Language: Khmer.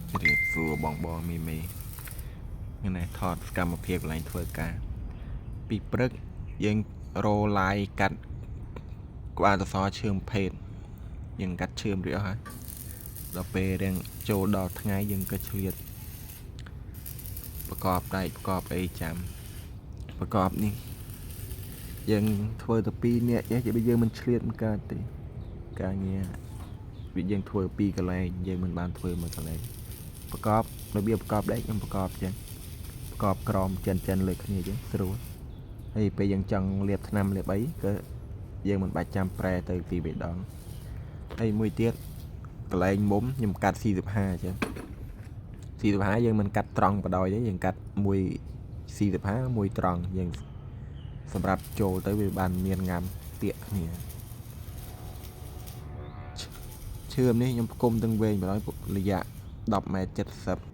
ជំរាបសួរបងបងមីមីថ្ងៃនេះថតសកម្មភាពកន្លែងធ្វើការពីព្រឹកយើងរោឡាយកាត់ក្បាលសសរឈើមភេទយើងកាត់ឈើមរួចអស់ហើយដល់ពេលរៀងចូលដល់ថ្ងៃយើងក៏ឆ្លៀតប្រកបដែកប្រកបអីចាំប្រកបនេះយើងធ្វើទៅពីរនាក់ចេះបើយើងមិនឆ្លៀតមិនកើតទេការងារវាយើងធ្វើពីរកន្លែងយើងមិនបានធ្វើមួយកន្លែង ប្រកបរបៀបប្រកបដែកខ្ញុំប្រកបចឹងប្រកបក្រមចិនចិនលើគ្នាចឹងស្រួលហើយពេលយើងចង់លាបថ្នាំលាបអីក៏យើងមិនបាច់ចាំប្រែទៅទីបេដងហើយមួយទៀតកន្លែងមុំខ្ញុំកាត់45ចឹង45យើងមិនកាត់ត្រង់បដ ாய் ទេយើងកាត់មួយ45មួយត្រង់យើងសម្រាប់ចូលទៅវាបានមានងាំទៀកគ្នាឈឿមនេះខ្ញុំផ្គុំទាំងវែងបដ ாய் រយៈ10ម៉ែត្រ70។